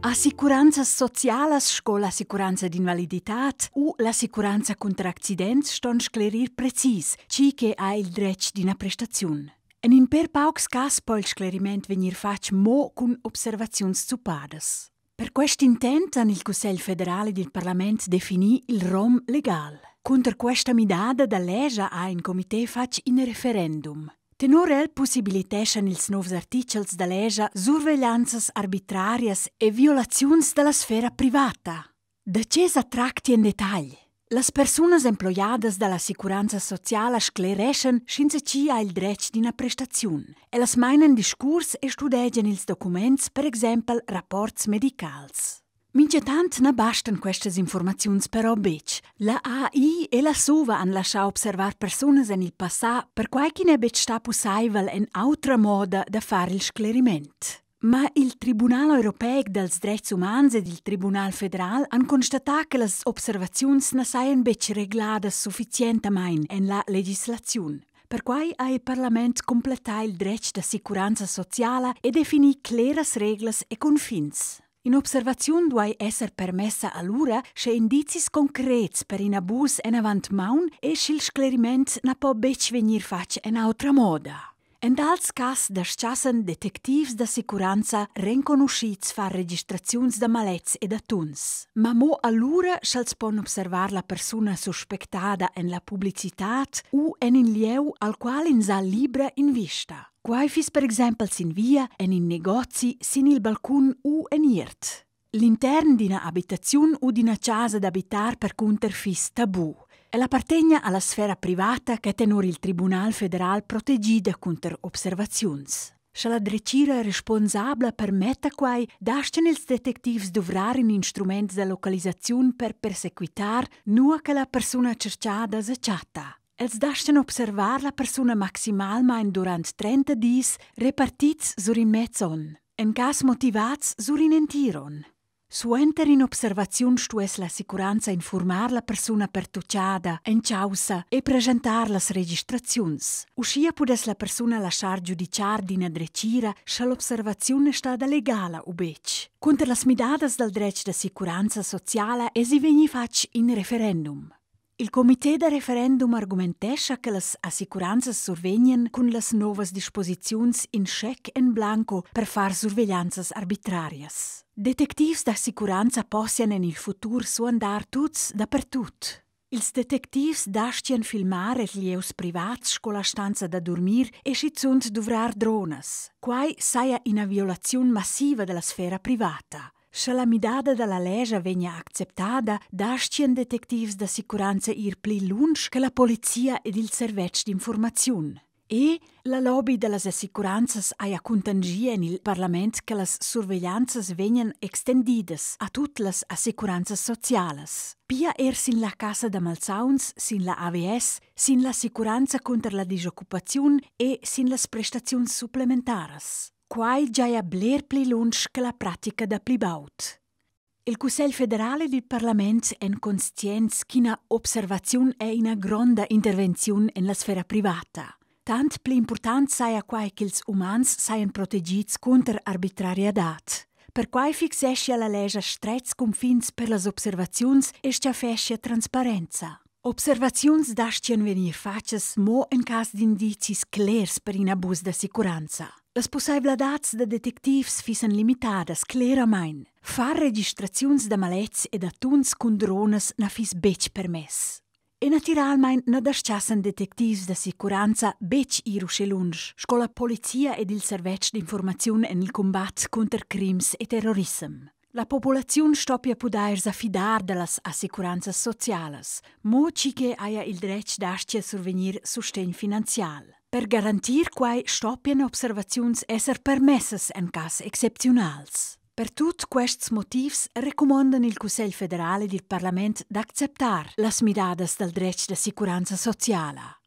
Assicuranzas socialas sco l'assicuranza d'invaliditad u l'assicuranza cunter accidents ston sclerir precis, tgi che ha il dretg d'ina prestaziun. En in per paucs cas po il scleriment vegnir fatg mo cun observaziuns zuppadas. Per quest intent han il Cussegl federal ed il parlament definì il rom legal. Cunter questa midada da lescha ha in comité fatg in referendum. Tenor el pussibiliteschan ils novs artitgels da lescha surveglianzas arbitrarias e violaziuns da la sfera privata. Da tge sa tracti en detagl? Las persunas emploiadas da l'assicuranza sociala sclereschan, sch'insatgi ha il dretg d'ina prestaziun. Ellas mainan discurs e studegian ils documents, per exempel rapports medicals. Mintgatant na bastan questas informaziuns però betg. La AI e la SUVA han laschà observar persunas en il passà, perquai ch'i n'è betg stà pussaivel en autra moda da far il scleriment. Ma il Tribunal europeic dals dretgs umans ed il Tribunal federal han constatà che las observaziuns na sajan betg regladas suffizientamain en la legislaziun. Perquai ha il parlament cumplettà il dretg d'assicuranza sociala e definì cleras reglas e cunfins. In'observaziun duai esser permessa alura, sche indizis concrets per in abus èn avant maun e sch'il scleriment na po betg vegnir fatg en autra moda. En tals cas dastgassan detectivs d'assicuranza renconuschids far registraziuns da maletgs e da tuns. Ma mo alura, sch'els pon observar la persuna suspectada en la publicitad u en in lieu, al qual ins ha libra invista. Quai fiss per exempel sin via, en in negozi, sin il balcun u en iert. L'intern d'ina abitaziun u d'ina chasa d'abitar percunter fiss tabu. El appartegna alla sfera privata ch'è tenor il Tribunal federal protegida cunter observaziuns. Sche la dretgira responsabla permetta quai, dastgan ils detectivs duvrar in instrument da localisaziun per persequitar, nua che la persuna tscherchada sa chatta. Els dastgan observar la persuna maximalmain durant 30 dis repartids sur in mez onn, en cas motivads sur in entir onn. Suenter in'observaziun stuess l'assicuranza informar la persuna pertuccada en chaussa e preschentar las registraziuns. Uschia pudess la persuna laschar giudichar d'ina dretgira, sche l'observaziun è stada legala u betg. Cunter las midadas dal dretg d'assicuranza sociala èsi vegnì fatg in referendum. Il comité da referendum argumentescha che las assicuranzas survegnan cun las novas disposiziuns in schec en blanco per far surveglianzas arbitrarias. Detectivs d'assicuranza possian en il futur suandar tuts dapertut. Ils detectivs dastgian filmar els lieus privats sco la stanza da durmir e schizunt duvrar dronas. Quai saja ina violaziun massiva da la sfera privata. Sche la midada dalla lescha vegna acceptada, dastgien detectivs d'assicuranza ir pli lunsch che la polizia ed il servetsch d'informaziun. E la lobby dallas assicuranzas haja cuntanschì en il parlament che las surveglianzas vegnan extendidas a tut las assicuranzas socialas. Pia er sin la cassa da malsauns, sin la AVS, sin l'assicuranza cunter la disoccupaziun e sin las prestaziuns supplementaras. Quai giaja bler pli lunsch che la pratica da pli baud. Il Cussegl federal ed il parlament èn conscients ch'ina observaziun è ina gronda intervenziun en la sfera privata. Tant pli impurtant saja quai ch'ils umans sajan protegids cunter arbitrariadad. Perquai fixeschia la lescha stretgs cunfins per las observaziuns e stgaffeschia transparenza. Observaziuns dastgian vegnir fatgas mo en cas d'indizis clers per in abus d'assicuranza. Las pussaivladads da detectivs fissan limitadas cleramain. Far registraziuns da maletgs e da tuns cun dronas na fiss betg permess. E natiralmain na dastgassan detectivs d'assicuranza betg ir uschè lunsch sco la polizia ed il servetsch d'infurmaziun en il cumbat cunter crims e terrorissem. La populaziun stoppia pudair sa fidar da las assicuranzas socialas, mo tgi che haja il dretg dastgia survegnir sustegn finanzial. Per garantir quai stoppian observaziuns esser permessas en cas excepziunals. Per tut quests motivs recumondan il Cussegl federal ed il parlament d'acceptar las midadas dal dretg d'assicuranza sociala.